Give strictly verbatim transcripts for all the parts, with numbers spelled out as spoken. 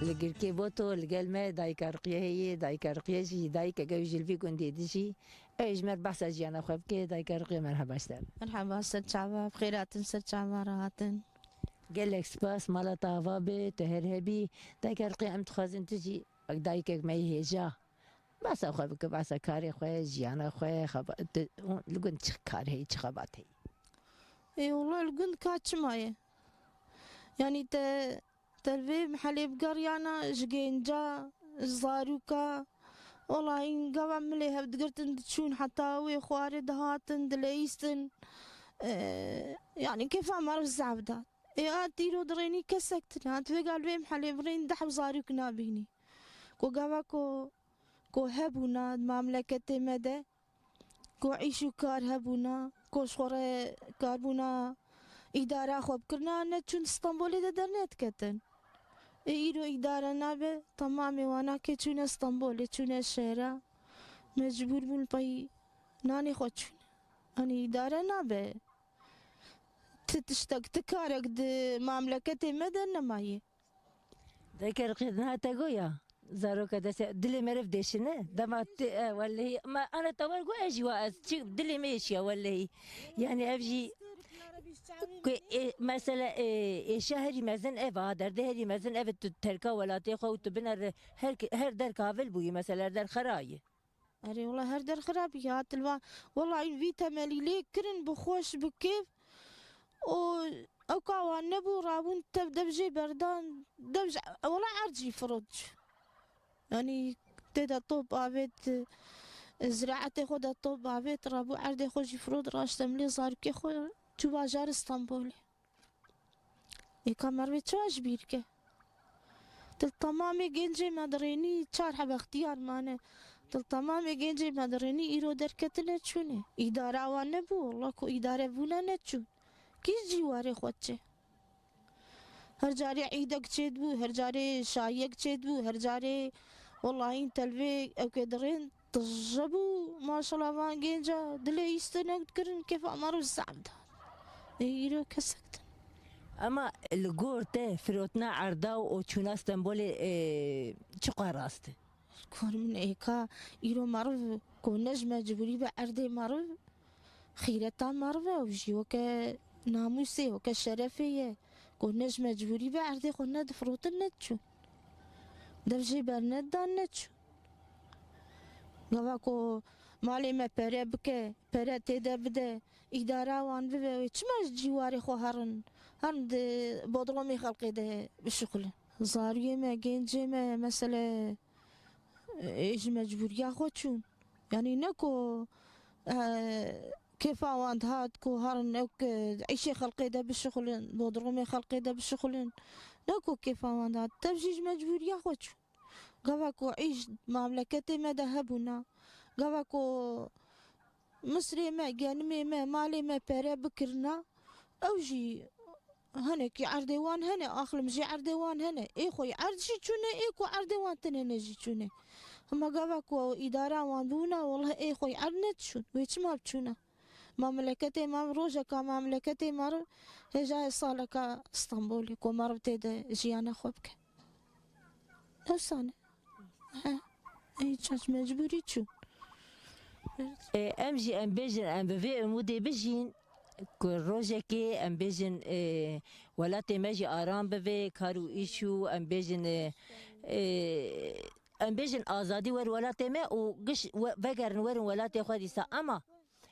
Li girkê Boto li gel me dayika Ruqiye heye, dayika Ruqiye jî dayikek e, ew jî li vî gundê dijî. Ew ê ji me re behsa jiyana xwe bike, dayika Ruqiye merheba ji te re. Merheba, ser çava, bi xêr hatin, ser çava re hatin. Gelek spas, mala te ava be, tu her hebî. Dayika Ruqiye, em dixwazin tu jî wek dayikek me yê hêja behsa xwe bike, behsa karê xwe, jiyana xwe, xeba-, tu, li gund çi kar heye, çi xebat heye? Ê, wela li gund ka çima ye? Yanî te, te li vê mehelê bigeriyana ji gênca, ji zarûka, wela hîn gava milê hev digirtin diçûn heta wê xwarê dihatin, dileyîstin. Ee, yanî kêfa meriv zehf dat. Ê, a tîro dirênî kesek tune. Hat vêga li vê mehelê birênî deh zarok nabînî. Ku gava ku, ku hebûna di mamleketê me de, ku îş û kar hebûna, ku ji xwe re karbûna îdara xwe bikirina, neçûn Stenbolê de dernediketin. Ê, îro îdare nabe, temamê wana kê çûne Stenbolê, çûne şehra, mecbûr bûn pey nanê xwe çûne. Anî îdare nabe. Ti tiştek, ti karek di mamleketê me de nemaye. Dayika Ruqiye, niha te goya, zaroka dest, dilê meriv dêşine. Dema ti, e, wellehî, ma ana te wer got, ez jî wa ez, çi, dilê me êşiya wellehî. Yanî ev jî, ku, e, mesela, e, êşa herî mezin ev a, derdê herî mezin ev, tu terka welatê xwe û tu binere her, her der kavil bûyî, mesela, her der xera ye. Erê, wela her der xirab ya, tilva. Wela vî temelî lê kirin bi xweş, bi kêf. Û ew ka wan nebû, rabûn tev dev jê berdan, dev ji, wela erd jî firot. Yanî tê de top avêt, ziraetê xwe de top avêt, rabû erdê xwe jî firot, raşte milê zarokê xwe çû bajarê Stenbolê. Ê ka merivê çawa ji bîr ke? Til temamê gencê me dirênî, çar heb extiyar mane. Til temamê gencê me dirênî, îro derketine çûne. Îdara wan nebû, wela ku îdare bûne neçûn. Kî ji cîwarê xwe diçe? Her carê îdek çêdibû, her carê şayiyek çêdibû, her carê wela hîn telvê ew ke dirên tije bû, maşallah van genca dilê îstin ew dikirin, kêfa meriv zehf da. Ê, îro kesek din. Ema li gor te firotina erda û çûna Stenbolê, ê, çiqas rast e? Li gor min ê ka îro meriv ku ne ji mecbûrî be erdê meriv, xîreta meriv e, ew jî weke namûsê, weke şerefê ye. Ku ne ji mecbûrî be erdê xwe ne difirotin ne diçûn. Dev jê bernedan neçûn. Gava ku malê me pere bike, pere tê de bide, îdara wan bibe, wê çima ji cîwarê xwe herin, herin di bodromê xelkê de bişuxulin? Zariyê me, gencê me, mesele, ê, ji mecbûriya xwe çûn. Yanî ne ku, e, kêfa wan dihat ku herin ew ke îşê xelkê de bişuxulin, bodromê xelkê de bişuxulin. Ne ku kêfa wan dihat. Tev jî ji mecbûriya xwe çûn. Gava ku îş mamleketê me de hebûna, gava ku misrê me, genimê me, malê me pere bikirina, ew jî hinekî erdê wan hene, axlim jî erdê wan hene. Ê xwe yî erd jî çûne, ê ku erdê wan tine ne jî çûne. Hema gava ku îdara wan bûna, weleh ê xwe yî erd nediçûn. Wê çima biçûna? Mamleketê me, rojeka mamleketê me re hêjayê saleka Stenbolê ku meriv tê de jiyana xwe bike. Ewsan e. He. Ê, çaş mecbûrî çû. E, em jî em bêjin, em bi vê umûdê bijîn ku rojekê em bêjin, e, welatê me jî aram bibe, kar û îş û em bêjin, e, e, em bêjin azadî wer welatê me û giş we-, vegerin werin welatê xwe dîsa. Ema,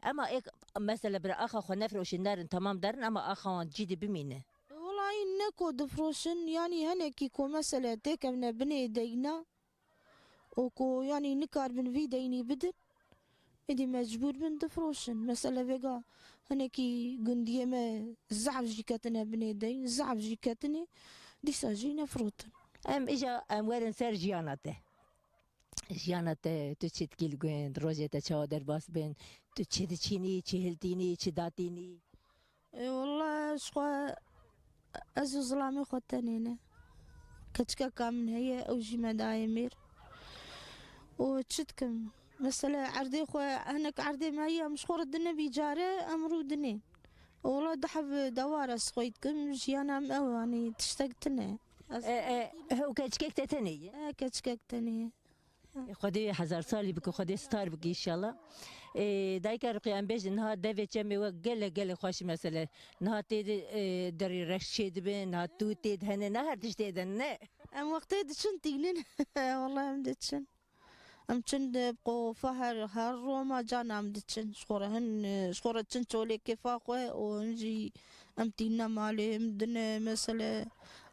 ema êk, mesela bira axa xwe nefroşin nerin, temam derin, ema axa wan cî de bimîne. Wela hîn ne ku difroşin, yanî hinekî ku mesele têkevne binê deyna û ku yanî nikaribin vî deynî bidin, êdî mecbûr bin difroşin. Mesele vêga hinekî gundiyê me zehf jî ketine binê deyn, zehf jî ketine, dîsa jî nefirotin. Em îja em werin ser jiyana te. Jiyana te, tu çi dikî li gund, rojê te çawa derbas bin, tu çi diçînî, çi hiltînî, çi datînî? E, wela ji xwe ez û zilamê xwe tenê ne. Keçikeka min heye, ew jî me daye mêr. Û çi dikim? Mesela erdê xwe, hinek erdê me heye, em ji xwe re dinê bî care, em rû dinê. Wela deheb dewar ez xwey dikim, jiyana em ew, yanî tiştek tune. E, e, hew keçikek te tenê ye? E, keçikek tenê ye. E, Xwedê hezar salî bike, Xwedê star bike înşallah. E, dayika Ruqiye, em bêjin niha devê çemê we gelek gelek xweş mesele. Niha tê de, e, derî reş çê dibe, niha tû tê de hene, ne her tişt tê de ne. Em wextê diçin tînin. Wallahî em diçin. Em çin de qofa her, her roma can em diçin. Ji xwe re hin, ji xwe re çin çolê kêfa xwe û hin jî em tîne malê, em dine mesele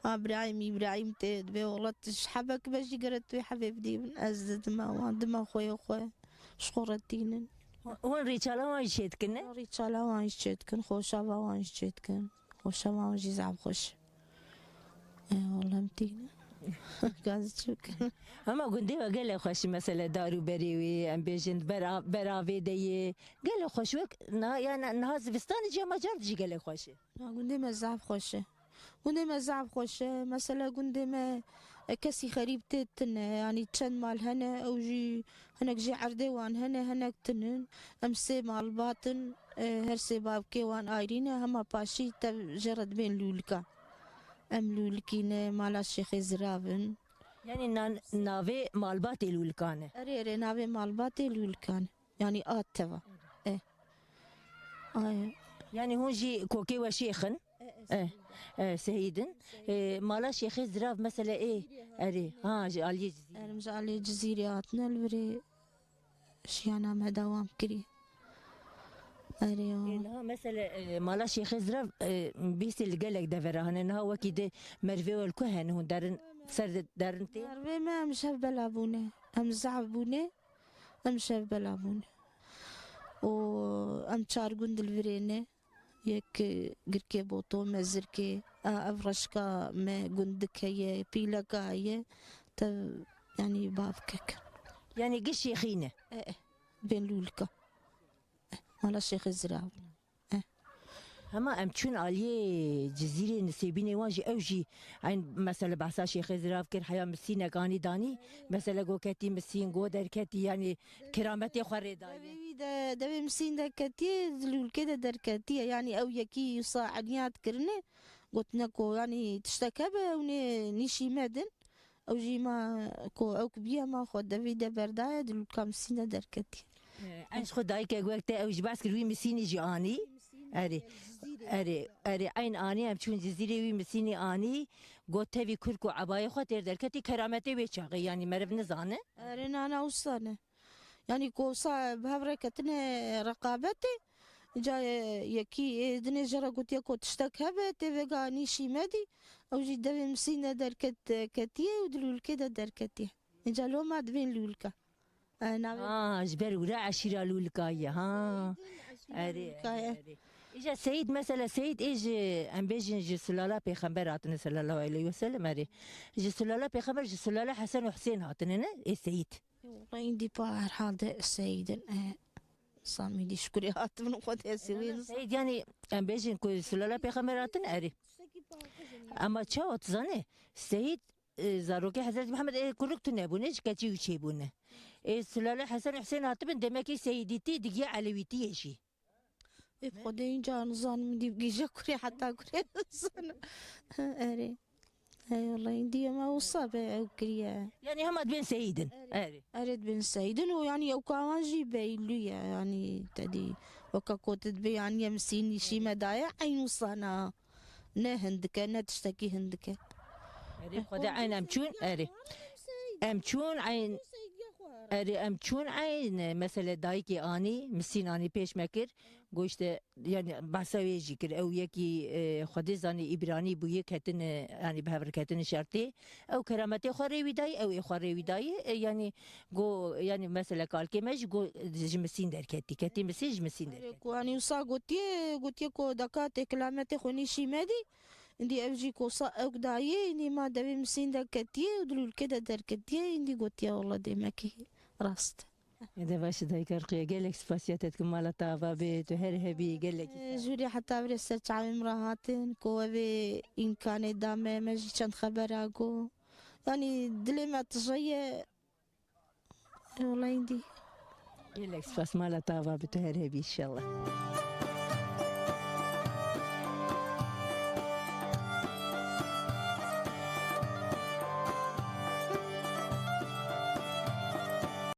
Abrahîm, Îbrahîm tê dibe. Wela tu ji hebek be jî gere tu wê hebê bidî bin. Ez didime wan, dime xweyê xwe. Ji xwe re tînin. Hûn rîçala wan jî çêdikin, ne? Rîçala wan jî çêdikin, xoşava wan jî çêdikin. Xoşava wan jî zaf xweş. E, wala em tîne. Gaz çûk. Ama gundê we gelek xweş e, mesele dar û berê wê, em bêjin bera-, beravê de ye. Gelek xweş wek na-, ya na-, niha zivistanê jî hema car jî gelek xweş e. Na, gundê me zaf xweş e. Gundê me zaf xweş e. Mesela gundê me, e, kesî xerîb tê tine. Yanî çend mal hene, ew jî hinek jê erdê wan hene, hinek tinin. Em sê malbat in, e, her sê bavkê wan ayrî ne, hema paşî tev jê re dibên lûlika. Em lûlikî ne, mala Şêxê Zirav in. Yanî nan-, navê malbatê lûlikan e? Erê, erê, navê malbatê lûlikan e. Yanî a teva. E. Ay. Yanî hûn jî kokê we şêx in? E, e, E, e, sehîd in. E, mala Şêxê Zirav mesele ê? Erê. Ha, ji aliyê Cizîrê. Erê, em ji aliyê Cizîrê hatine li virê. Jiyana me dewam kirî. Erê, ya. Ê, niha mesele, e, mala Şêxê Zirav, e, bîstê li gelek devera hene. Niha wekî di mervê we li ku hene hûn derin, ser de-, derin tê? Mervê me em ji hev bela bûne. Em zehf bûne. Em ji hev bela bûne. Û em çar gund li virê ne. Yek, e, Girkê Boto, Mezirkê, a, ev reşka me gundik heye, pîleka heye, tev, yanî bavkek. Yanî giş Şêxî ne? E, e, bên lûlika. E, mala Şêxê Zirav. E. Hema em çûn aliyê Cizîrê, nisêbînê wan jî, ew jî eyn mesele behsa Şêxê Zirav kir, heya misînek anî danî, mesele go ketî misîn, go derketî, yanî kerametê xwe rê daye. Devê wî de, devê misîn de ketiye, di lûlkê de derketiye. Yanî ew yekî wisa eniyat kirine, gotine ku yanî tiştek hebe, ew nê nîşî me din. Ew jî ma ku ew ku biye ma xwe devî de berdaye, di lûlka misîn de derketiye. Eyn ji xwe dayikek wek te ew jî behs kir, wî misînî jî anî. Erê, erê, erê, eyn anî, em çûn Cizîrê, wî misînî anî. Got tevî kurk û ebayê xwe têr derketî, kerametê wê çaxê, yanî meriv nizane. Erê, nana wisa ne. Yanî ku wisa bi hev re ketine reqabetê, ca yekî ê dinê jê re gotiye ku tiştek hebe, tê vêga nîşî me dî, ew jî devê misîn de derket, ketiye û di lûlkê de derketiye. Înca loma dibên lûlka. E, navê Ha, ji ber wira eşîra lûlka ye, ha. Erê, Lûlka ye. Erê, erê. Îja Seyîd, mesela Seyîd ê ji, em bêjin ji sulala Pêxember hatine sallallahu aleyhi ve sellem, erê. Ji sulala Pêxember, ji sulala Hesen û Husên hatine ne, ê Seyîd. Wallahî îndî pa herhalde Seyîdin, e, Samîdî Şukurê hatibin xwe tesî wî. Seyîd, yanî em bêjin ku sulala Pêxember hatin erê. Ama çawa tu zanî? Seyîd, e, zarokê Hezretî Mihemed ê kurik tune bûne, ji keçî wî çêbûne. Ê sulala Hesen û Husên hatibin, demekî seyîdîtî digiye elewîtiyê jî. Ê Xwedê, înca nizanim dî bigihîje kurê heta kurê nizanim. Erê. Ey wela, îndî ema wisa be ew kiriye. Yanî hema dibên seyîdin. Erê. Erê. Erê, dibên seyîdin û yanî ew kawan jî beylû ye. Yanî te dî weka ku tu dibê yanî em sînî şî me daye eyn wisa na. Ne hindike, ne tiştekî hindike. Erê, Xwedê eyn em çûn, erê. Em çûn eyn, erê, em çûn eyn, mesele dayikê anî, misîn anî pêş me kir. Got işte, yanî behsa wê jî kir. Ew yekî, e, Xwedê zanî îbranî bûye, ketine, yanî bi hev re ketine şertê. Ew kerametê xwe rê wî dayî, ew ê xwe rê wî dayî. E, yanî go, yanî mesela kalkê me jî go, ji misîn derketî. Ketî misîn, ji misîn Erê, derketî. Ku anî wisa gotiye, gotiye ku deka tê kelametê xwe nîşî me dî. Îndî ev jî kosa ew dayê, îndî ma devê misîn de ketiye û di lûlkê de derketiye, îndî gotiye wela demekî rast. Ê de baş e dayika Ruqiye, gelek spasiya te dikim, mala te ava be, tu her hebî, gelekî sağ ol. Jûrî heta virê ser çavê min re hatin, ku we vê îmkanê da me, me jî çend xebera got. Yanî dilê me tije ye. Wela îndî. Gelek spas, mala te ava be, tu her hebî înşallah.